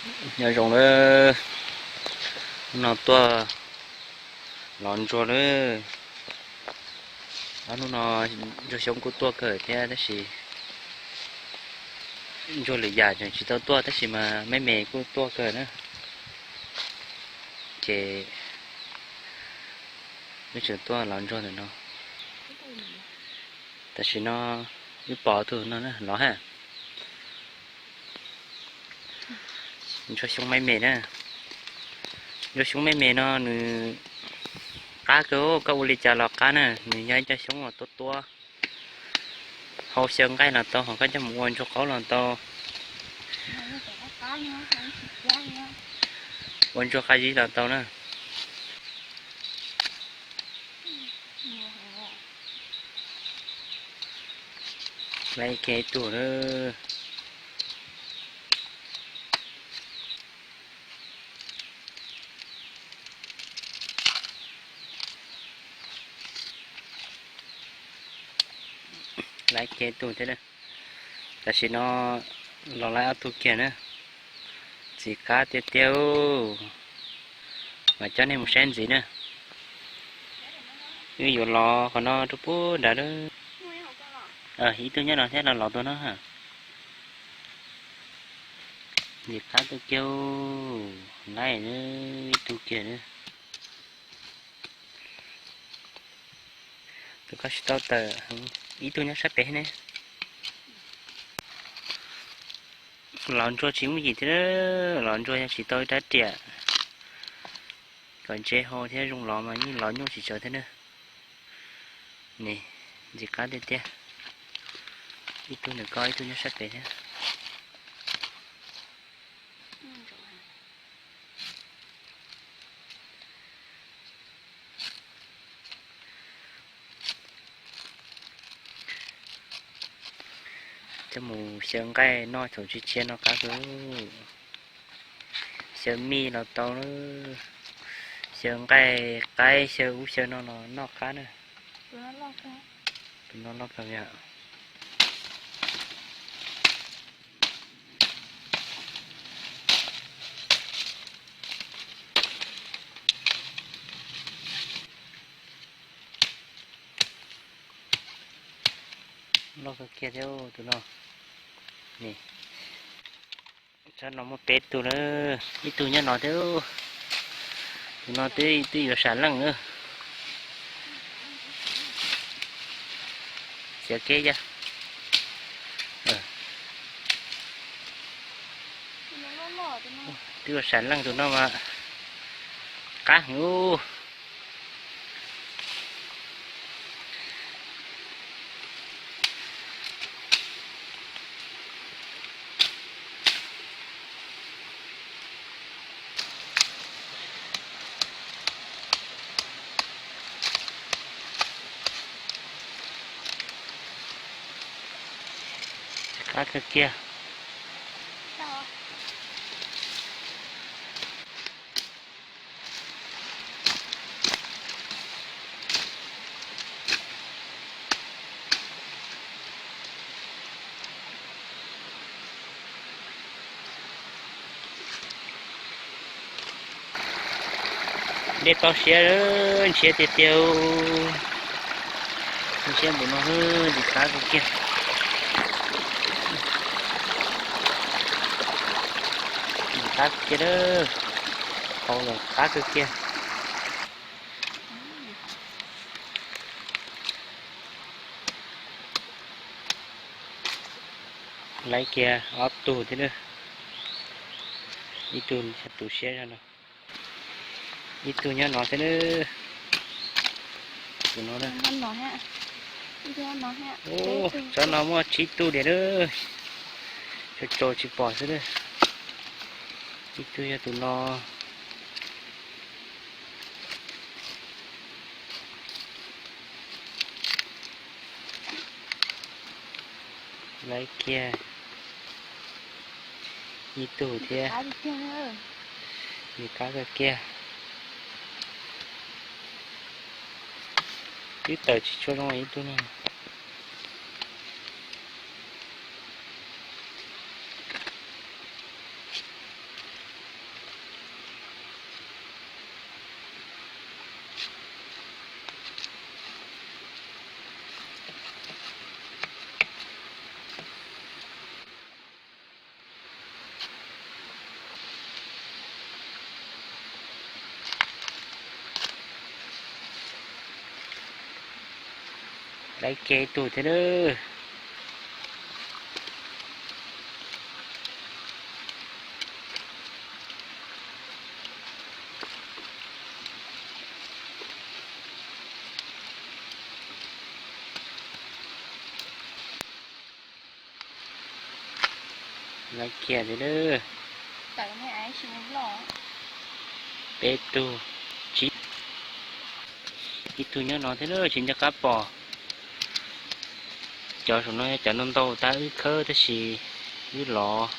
Nyob zoo lawm, hnub no tuaj lov ntsuag lawm. Ob hnub no ntsuag xyoob kuj tuaj kawg thiab tab sis ntsuag lwm yam tseem tsis tau tuaj tab sis mas me me kuj tuaj kawg na. Ces wb tseem tuaj lov ntsuag ntawm no. Tam sim no wb pom tus no na lov ha. Ntsuag xyoob me me na. Ntsuag xyoob me me no nws qab kawg, koj ua li cas los qab na, nws yog ib co xyoob uas tuab tuab. Hau xyaw nqaij los tau, ho koj coj mus ua ntsuag qaub los tau, ua ntsuag qab zib los tau na. Laib kiag ib tug na. Laib kiag ib tug thiab na. Tam sim no los laib ob tug kiag na. Ntxim qab tiag tiag. Mam coj nej mus saib ntxiv na. Wb yuav lov qhov no rau puag nrad lawm. Ib tug nyob no thiab, los lov tus no. Ntxim qab tiag kiag. Laib ib tug kiag na. Tus koj tsis tau tawm, ib tug nyob sab pem ne. Lov ntsuag tsis muaj yim thiab, lov ntsuag yog tsis tau ib rab riam kom ntse hau thiab zoo lov mas yeej lov nyuaj tsis tsawg thiab na. Ntxim qab tiag tiag. Ib tug ntawm ko, ib tug nyob sab pem thiab. Coj mus xyaw nqaij noj thaum tshiab tshiab no qab kawg. Xyaw mij los tau, xyaw nqaij qaib xyaw ub xyaw no los noj qab na. Tus no loj kawg yom. Loj kawg kiag thiab tus no. Tsob no muaj peb tug lawm, ib tug nyob no thiab. Tus no twb twb yuav sam leej lawm. Txiav keb yog. Twb yuav sam leej tus no mas qab heev ub. Qab kawg kiag. Dej toj siab, ntshiab tiag tiag. Ntshiab npaum no, ntxim qab kawg kiag. Ntxim qab kawg kiag, hau los qab kawg kiag. Laib kiag ob tug thiab na. Ib tug tu siab zog no. Ib tug nyob no thiab na. Tus no na. Tsob no muaj tsib tug diam na. Tsaus tsaus tsis pom xwb na. Ib tug yog tus no. Laib kiag ib tug thiab. Ntxim qab kawg kiag. Twb tawm tsis tshua zoo ib tug no. Laiv kiag ib tug thiab lawm. Laiv kiag thiab lawm. Peb tug, tsib, ib tug nyob no thiab lawm tsis nco qab pom. Cov saum no yog cov ntau ntau tab wb khawb tab sis wb lov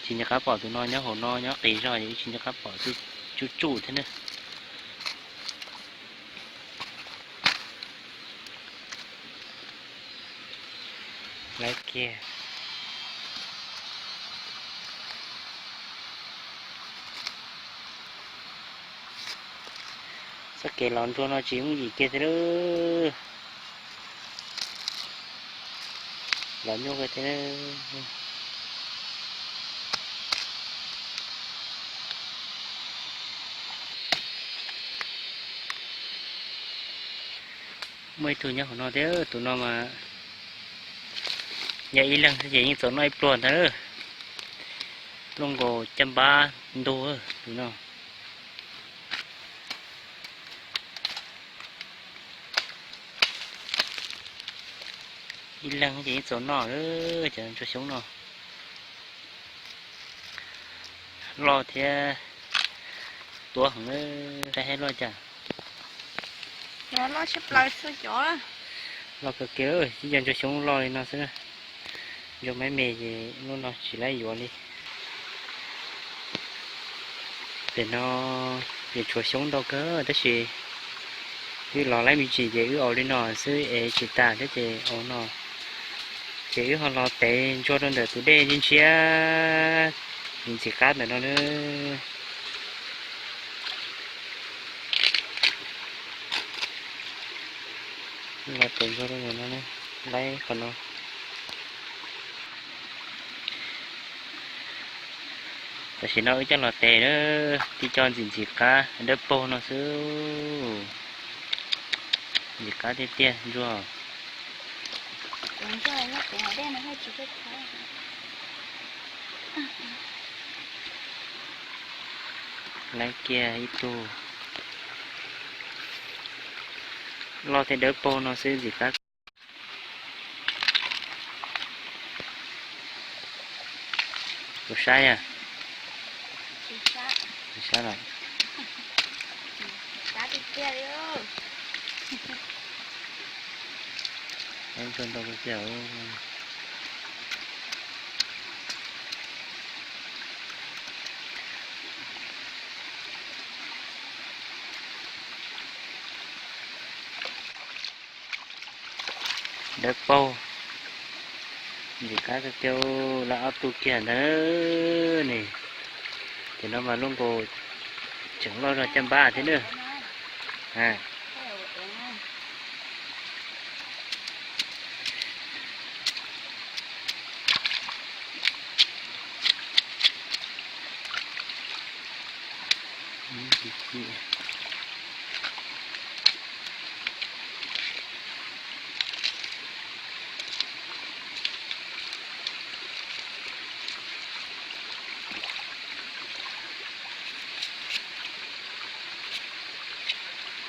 tsis nco qab pom. Tus no nyob hauv no nyob qis zog es wb tsis nco qab pom, twb tsuj tsuj thiab na. Laiv kiag. Txoj kev los ntsuag no tsis yooj yim kiag thiab lawm. Los nyuaj kawg thiab. Muaj ib tug nyob hauv no thiab, tus no mas yog ib leeg xwb ces yeej txaus noj ib pluag ntag. Luaj nkaus caj npab ntug tus no. Ib leeg ces yeej txaus noj lawm cov ntsuag xyoob no. Loj thiab tuab heev, saib loj cas. Loj kawg kiag, ib co ntsuag xyoob loj li no xwb. Ntsuag maiv me ces lub no tsis laib yuav li. Pem no ces tshuav xyoob ntau kawg tab sis wb los laib me ntsis ces wb aus li no xwb es tsis tas thiab ces aus no. Ces wb ho los tev ntsuag rau ntawm tus dej ntshiab ntshiab ntxim qab ntawm no na. Los tev ntsuag rau ntawm no, laib qhov no. Tam sim no wb coj los tev na, tib co ntxim ntxim qab dawb paug no xwb. Ntxim qab tiag tiag ntsuag. Laib kiag ib tug loj thiab dawb paug no xwb ntxim qab. Tus saib yog, tus saib los. Ntsuag ntau tiag tiag. Dawb paug, ntxim qab tiag tiag, lawv ob tug kiag ntag ne. Ces no mas lub nkaus tseem loj zog caj npab thiab na.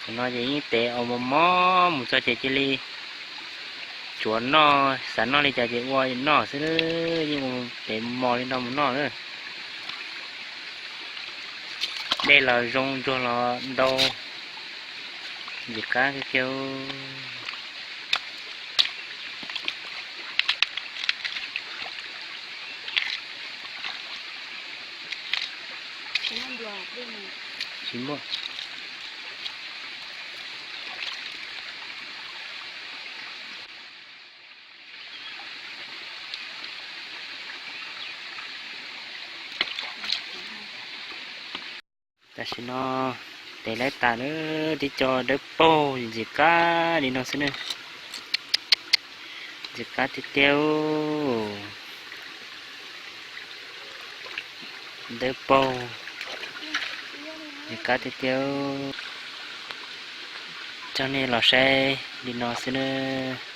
Qhov no ces yeej tev aus mos mos mus txog ces cia li tsuav noj, xav noj li cas ces ua noj xwb, yeej ua tev mos li no mus noj na. Dej los zoo ntsuag los ntau, ntxim qab kiag. Tsis muaj. Tam sim no tev laib tas lawm, tib co dawb paug ntxim qab li no xwb na. Ntxim qab tiag tiag. Dawb paug, ntxim qab tiag tiag. Coj nej los saib li no xwb nawb.